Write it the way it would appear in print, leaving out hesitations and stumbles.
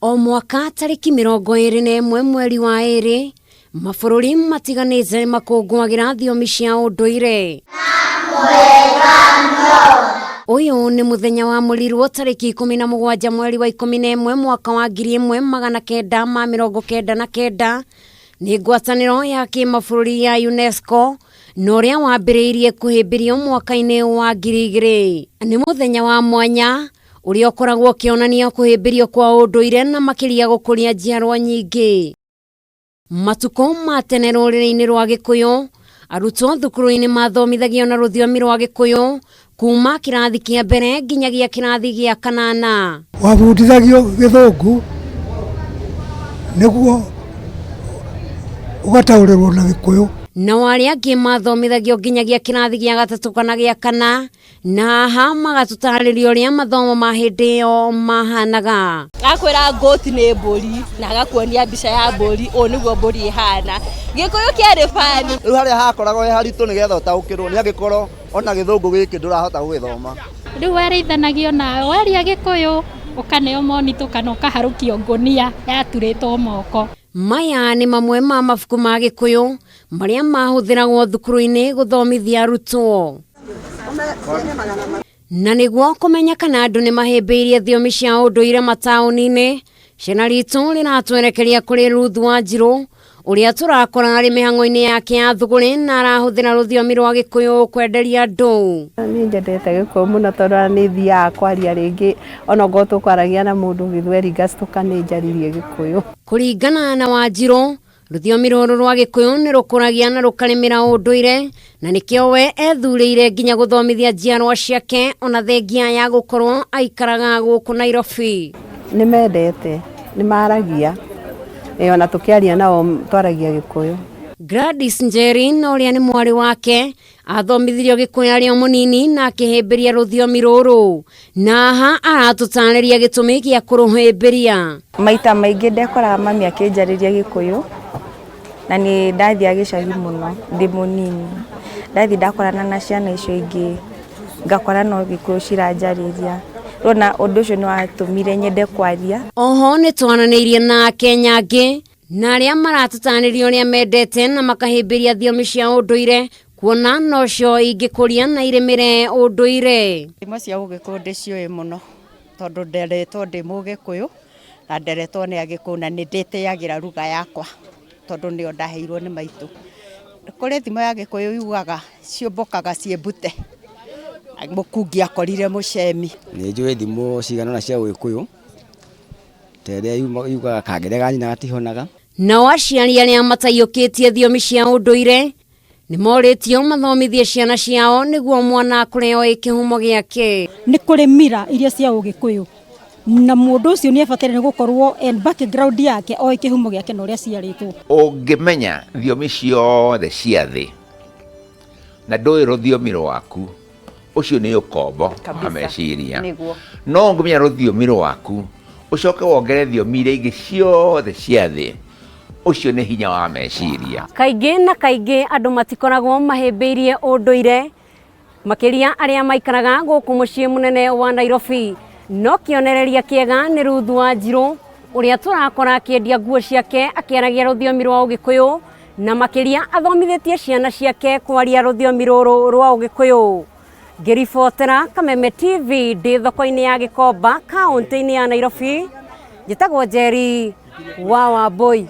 O mwaka tarĩki 21 mweri wa ĩrĩ, mabũrũri matiganĩte nĩmakũngũagĩra thiomi cia ũndũire. Ũyũ nĩ mũthenya wamũrirwo tarĩki 17 mweri wa 11 mwaka wa 1999 nĩ ngwatanĩro ya kĩmabũrũri ya UNESCO na ũrĩa wambĩrĩirie kũhĩmbĩrio mwaka-inĩ wa 2000. Nĩ mũthenya wa mwanya ũrĩa ũkoragwo ũkĩonania kũhĩmbĩrio kwa ũndũire na makĩria gũkũria njiarwa nyingĩ. Matukũ ma tene rũrĩrĩ-inĩ rwa Gĩkũyũ, arutwo thukuru-inĩ mathomithagio na rũthiomi rwa Gĩkũyũ kuma kĩrathi kĩa mbere nginyagia kĩrathi gĩa kanana. Wabundithagio gĩthũngũ nĩguo ũgataũrĩrwo na Gĩkũyũ. Nao arĩa angĩ mathomithagio nginyagia kĩrathi gĩa gatatũ kana gĩa kana na haha magatũtarĩria ũrĩa mathomo ma hĩndĩ ĩyo mahanaga. Akwĩra goat nĩ mbũri na agakuonia mbica ya mbũri, ũũ nĩguo mbũri ĩhana. Gĩkũyũ kĩarĩ bani. Rĩu harĩa hakoragwo he haritũ nĩgetha ũtaũkĩrwo nĩ angĩkorwo ona gĩthũngũ gĩkĩ ndũrahota gũgĩthoma. Rĩu werĩithanagio nawe waria Gĩkũyũ ũkaneo monitũ kana ũkaharũkio ngũnia yaturĩtwo moko. Maya nĩ mamwe ma mabuku ma Gĩkũyũ marĩa mahũthĩragwo thukuru-inĩ gũthomithia arutwo. Na nĩguo kũmenya kana andũ nĩ mahĩmbĩirie thiomi cia ũndũire mataũni-inĩ, cena ritũ rĩratwerekeria kũrĩ Ruth Wanjirũ ũrĩa tũrakora arĩ mĩhang'o-inĩ yake ya thũgũrĩ na arahũthĩra rũthiomi rwa Gĩkũyũ kwenderia andũ. Niĩ nyendete Gĩkũyũ mũno tondũ ona nĩ thiaga kwaria rĩngĩ ona okorwo tũkwaragia na mũndũ gĩthweri ngacitũka nĩ njaririe Gĩkũyũ. Kũringana na Wanjirũ, Rũthiomi rũrũ rwa Gĩkũyũ nĩ rũkũragia na rũkarĩmĩra ũndũire na nĩkĩo we ethurĩire nginya gũthomithia njiarwa ciake ona thengia ya gũkorwo aikaraga gũkũ Nairobi. Nĩ mendete, nĩ maragia, ĩ ona tũkĩaria nao twaragia Gĩkũyũ. Gladys Njeri na ũrĩa nĩ mwarĩ wake athomithirio Gĩkũyũ arĩ o mũnini na akĩhĩmbĩria rũthiomi rũrũ na haha aratũtarĩria gĩtũmi gĩa kũrũhĩmbĩria. Maita maingĩ ndekoraga mami akĩnjarĩria Gĩkũyũ na nĩ ndathiaga gĩcagi mũno ndĩ mũnini. Ndathiĩ ndakorana na ciana icio ingĩ ngakora no Gĩkũyũ ciranjarĩria. Rĩu ona ũndũ ũcio nĩ watũmire nyende kwaria. Oho nĩ twaranĩirie na Akenya angĩ na arĩa maratũtarĩria ũrĩa mendete na makahĩmbĩria thiomi cia ũndũire kuona nocio ingĩkũria na irĩmĩre ũndũire. Thimo cia ũgĩkũyũ ndĩciũĩ mũno tondũ nderetwo ndĩ mũgĩkũyũ na nderetwo nĩ agĩkũyũ na nĩ ndĩtĩagĩra ruga yakwa tondũ nĩyo ndaheirwo nĩ maitũ. Kũrĩ thimo ya gĩkũyũ yugaga ciũmbũkaga ciĩ mbute, mũkungi akorire mũcemi. Nĩ njũĩ thimo cigana ũna cia ũgĩkũyũ ta ĩrĩa yugaga kangere ga nyina gatihonaga. Nao aciari arĩa mataiyũkĩtie thiomi cia ũndũire nĩ morĩtio mathomithie ciana ciao nĩguo mwana akũre oĩ kĩhumo gĩake. Nĩ kũrĩ mira iria cia ũgĩkũyũ na mũndũ ũcio nĩ abataire nĩ gũkorwo en background yake oĩ kĩhumo gĩake na ũrĩa aciarĩtwo. Ũngĩmenya thiomi ciothe cia thĩ na ndũĩ rũthiomi rwaku, ũcio nĩ ũkombo wa meciria. No ũngĩmenya rũthiomi rwaku ũcoke wongere thiomi iria ingĩ ciothe cia thĩ, ũcio nĩ hinya wa meciria. Kaingĩ na kaingĩ andũ matikoragwo mahĩmbĩirie ũndũire, makĩria arĩa maikaraga gũkũ mũciĩ mũnene wa Nairobi. No kĩonereria kĩega nĩ Ruth Wanjirũ ũrĩa tũrakora akĩendia nguo ciake akĩaragia rũthiomi rwa Ũgĩkũyũ na makĩria athomithĩtie ciana ciake kwaria rũthiomi rũrũ rwa Ũgĩkũyũ. Ngĩribotera Kameme TV ndĩ thoko-inĩ ya Gĩkomba kaũntĩ-inĩ ya Nairobi, njĩtagwo Njeri wa Wambũi.